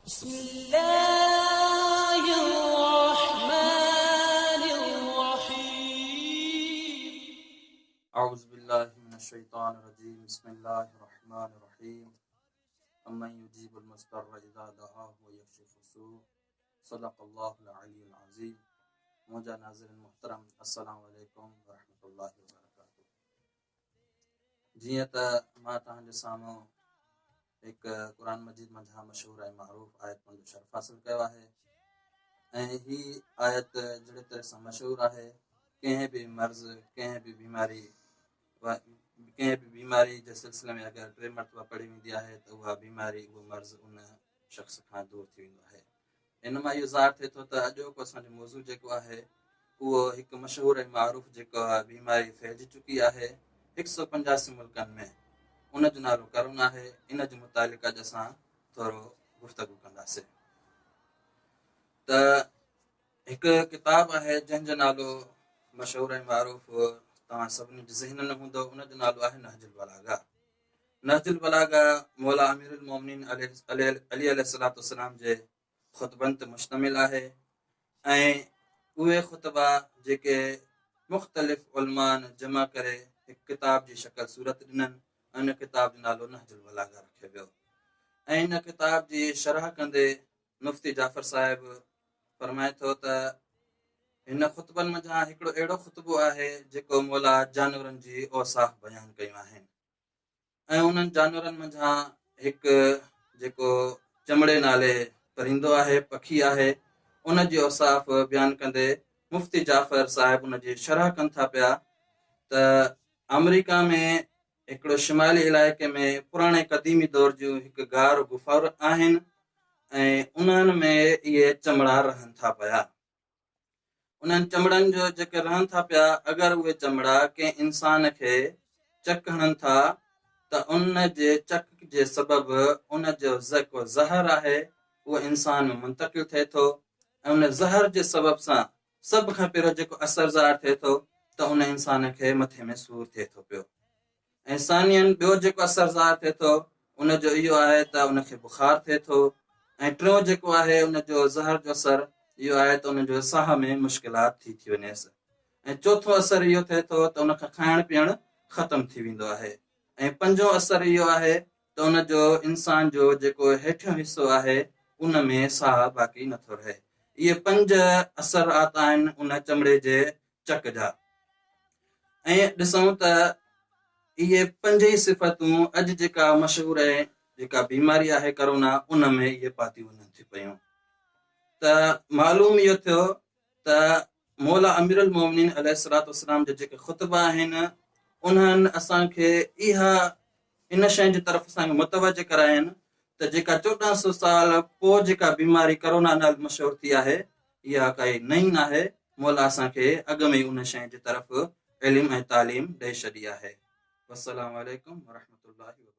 بسم الله الرحمن الرحيم. اعوذ بالله من الشيطان الرجيم. بسم الله الرحمن الرحيم. امن يجيب المضطر اذا دعاه ويكشف السوء. صدق الله العلي العظيم. منهنجا ناظرين محترم، السلام عليڪم ورحمة الله وبرڪاته. جيئن ته مان توهان جي سامهون هڪ قرآن مجيد منجهان مشهور ۽ معروف آيت جو شرف حاصل ڪيو آهي ۽ هي آيت جهڙي طرح سان مشهور آهي، ڪنهن به مرض، ڪنهن به بيماري، ڪنهن به بيماري جي سلسلي ۾ اگر 3 مرتبه پڙهي ويندي آهي ته اها بيماري، اهو مرض ان شخص کان دور ٿي ويندو آهي. هن مان اهو ظاهر ٿئي ٿو ته اڄوڪو اسان جو موضوع جيڪو آهي اهو هڪ مشهور ۽ معروف جيڪا بيماري ڦهلجي چڪي آهي 185 ملڪن ۾، ان جو نالو ڪرونا آهي. ان جي متعلق اڄ اسان ٿورو گفتگو ڪنداسين. ته هڪ ڪتاب آهي جنهن جو نالو مشهور ۽ معروف توهان سڀني جي ذهن ۾ هوندو، ان جو نالو آهي نهج البلاغه. نهج البلاغه مولا امير المومنين علي عليه الصلوة والسلام جي خطبن تي مشتمل آهي ۽ اهي خطبا جيڪي مختلف علمائن جمع ڪري هڪ ڪتاب جي شڪل صورت ڏنن ۽ ان ڪتاب جو نالو نهج البلاغه رکيو ويو. ۽ ان ڪتاب جي شرح ڪندي مفتي جعفر صاحب فرمائي ٿو ته هن خطبن منجهان هڪڙو اهڙو خطبو آهي جيڪو مولا جانورن جي اوصاف بيان ڪيون آهن ۽ انهن جانورن منجهان هڪ جيڪو چمڙي نالي پرندو آهي، پکي آهي، ان جي اوصاف بيان ڪندي مفتي جعفر صاحب ان جي شرح ڪن ٿا پيا ته آمريڪا ۾ هڪڙو شمالي علائقي ۾ پراڻي قديمي دور جون هڪ غار گفر آهن ۽ انهن ۾ اهي چمڙا رهن ٿا پيا. انهن چمڙن جو جيڪي رهن ٿا پيا، اگر اهي چمڙا ڪنهن انسان کي چڪ هڻن ٿا ته ان جي چڪ جي سبب ان جو جيڪو زهر آهي اهو انسان ۾ منتقل ٿئي ٿو ۽ ان زهر جي سبب سان سڀ کان پهريون جيڪو اثر ظاهر ٿئي ٿو ته ان انسان کي مٿي ۾ سور ٿئي ٿو پيو ۽ ثانياً ٻيو جيڪو اثر ظاهر ٿئي ٿو ان جو اهو آهي ته ان کي بخار ٿئي ٿو ۽ ٽيون جيڪو آهي ان جو زهر جو اثر اهو آهي ته ان جو ساهه ۾ مشڪلات ٿي ٿي وڃيس ۽ چوٿون اثر اهو ٿئي ٿو ته ان کان کائڻ پيئڻ ختم ٿي ويندو آهي ۽ پنجون اثر اهو آهي ته ان جو انسان جو جيڪو هيٺيون حصو آهي ان ۾ ساهه باقي نٿو رهي. اهي پنج اثرات آهن ان چمڙي جي چڪ جا. ۽ ڏسون ته اهي پنج ئي صفتون اڄ جيڪا مشهور ۽ جيڪا بيماري آهي ڪرونا ان ۾ اهي پاتيون وڃن ٿيون پيون. ته معلوم اهو ٿيو ته مولا امير المومنين عليه الصلوة والسلام جا جيڪي خطبا آهن انهن اسان کي اها ان شيء جي طرف اسان کي متوجه ڪراين ته جيڪا 1400 سال پوء جيڪا بيماري ڪرونا نالي مشهور ٿي آهي اها ڪائي نئين ناهي، مولا اسان کي اڳ ۾ ئي ان شيء جي طرف علم ۽ تعليم ڏئي ڇڏي آهي. والسلام عليڪم ورحمة الله وبرڪاته.